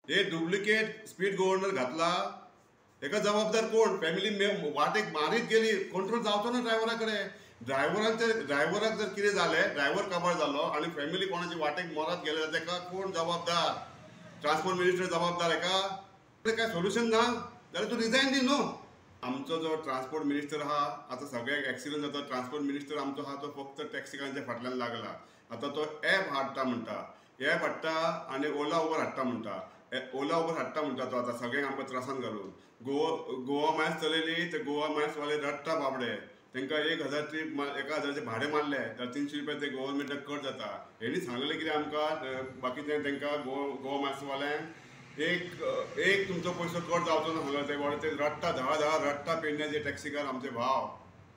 हे duplicate speed governor घातला, हेका जबाबदार कोण? फॅमिली वाटेक मारीत गेली, कंट्रोल जावचो ना ड्रायव्हरा कडेन. ड्रायव्हराक जर कितें जालें, ड्रायव्हर काबार जालो आनी फॅमिली कोणाची वाटेक मरत गेले जाल्यार तेका कोण जबाबदार? ट्रान्सपोर्ट मिनिस्टर जबाबदार हेका? काय सोल्युशन ना जाल्यार तूं रिजायन दी न्हू. आमचो जो ट्रान्सपोर्ट मिनिस्टर आहा, आतां सगळ्याक एक्सिडंट जाता, ट्रान्सपोर्ट मिनिस्टर आमचो आहा तो फक्त टॅक्सीकारांच्या फाटल्यान लागला. आतां तो एप हाडटा म्हणटा, एप हाडटा आनी ओला उबर हाडटा म्हणटा, ओला उबर हाडटा म्हणटा तो आतां सगळ्यांक आमकां त्रासान घालून. गोवा मायल्स चलयली ते गोवा मायल्सवाले रडटा बाबडे, तांकां 1000 ट्रीप 1000 भाडें मारलें जाल्यार 300 रुपया ते गव्हर्मेंटाक कट जाता. हेणी सांगलें कितें आमकां बाकीचे तांकां गोवा मायल्सवाल्यांक एक तुमचो पयसो कट जावचो ना सांगलो. ते बाबडे ते रडटा, धडा धडा रडटा पेडण्याचे टॅक्सीकार आमचे भाव.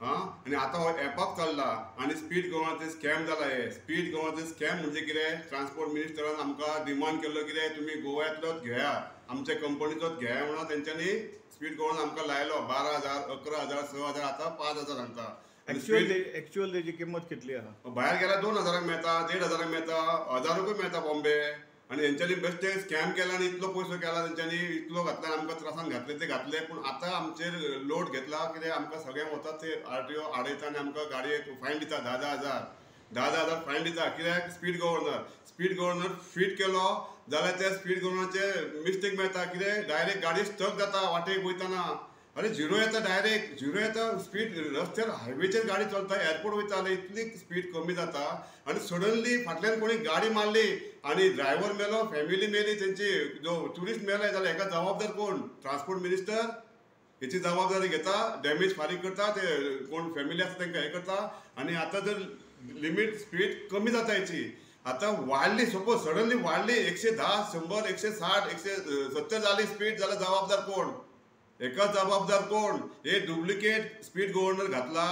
आं, आनी आतां हो एपाक चल्ला आनी स्पीड गव्हर्नराचें स्कॅम जाला. हे स्पीड गव्हर्नराचें स्कॅम म्हणजे कितें? ट्रान्सपोर्ट मिनिस्टरान आमकां डिमांड केल्लो कितें, तुमी गोव्यांतलोच घेया, आमच्या कंपनीचोच घेया म्हणून तेंच्यांनी स्पीड गव्हर्नर आमकां लायलो. 12,000, 11,000, 6,000, आतां 5,000 सांगता. एक्चुअल तेजी किंमत कितली आहा? भायर गेल्यार 2,000 मेळटा, 1,500 मेळटा, 1,000 रुपये मेळटा बॉम्बे. आनी हेंच्यांनी बेश्टे स्कॅम केला आनी इतलो पयसो केला तेंच्यांनी, इतलो घातला आमकां त्रासान घातले ते घातले. पूण आतां आमचेर लोड घेतला कितें, आमकां सगळ्यांक वतात ते आरटीओ आडयता आनी आमकां गाडयेक फायन दिता, 10,000 10,000 फायन दिता. कित्याक? स्पीड गव्हर्नर फीट केलो जाल्यार त्या स्पीड गव्हर्नराचे मिस्टेक मेळटा. कितें, डायरेक्ट गाडी स्टक जाता वाटेक वयतना. अरे झिरो येता, डायरेक्ट झिरो येता स्पीड. रस्त्यार हायवेचेर गाडी चलता, एअरपोर्ट वयता जाल्यार इतली स्पीड कमी जाता आनी सडनली फाटल्यान कोणी गाडी मारली आनी ड्रायव्हर मेलो, फॅमिली मेली, तेंची जो ट्युरिस्ट मेले जाल्यार हेका जबाबदार कोण? ट्रान्सपोर्ट मिनिस्टर हेची जबाबदारी घेता, डॅमेज फारीक करता, ते कोण फॅमिली आसा तांकां हें करता. आनी आतां जर लिमीट स्पीड कमी जाता हेची, आतां वाडली, सपोज सडनली वाडली 110, 100, 160, 170 जाली स्पीड जाल्यार जबाबदार कोण? हेका जबाबदार कोण? हे डुप्लिकेट स्पीड गव्हर्नर घातला,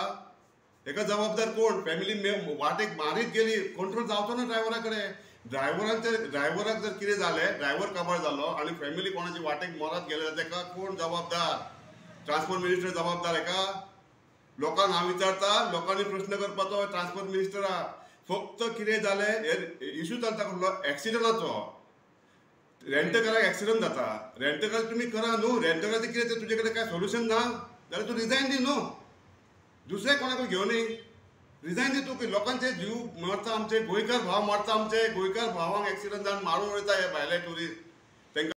हेका जबाबदार कोण? फॅमिली वाटेक मारीत गेली, कंट्रोल जावचो ना ड्रायव्हरा कडेन. ड्रायव्हराक जर कितें जालें, ड्रायव्हर काबार जालो आनी फॅमिली कोणाची वाटेक मरत गेले जाल्यार तेका कोण जबाबदार? ट्रान्सपोर्ट मिनिस्टर जबाबदार हेका? लोकांक हांव विचारता, लोकांनी प्रश्न करपाचो ट्रान्सपोर्ट मिनिस्टराक. फक्त कितें जालें, हे इशू चलता कसलो? एक्सिडंटाचो. रेंटकाराक एक्सिडंट जाता, रेंटकार तुमी करा न्हू, रेंटकाराचें कितें तें तुजे कडेन काय सोल्युशन ना जाल्यार तूं रिजायन दी न्हू, दुसरें कोणाकूय घेवन रिजायन दी तूं. लोकांचे जीव मरता, आमचे गोंयकार भाव मरता, आमचे गोंयकार भावांक एक्सिडंट जावन मारून वयता हे भायले ट्युरिस्ट.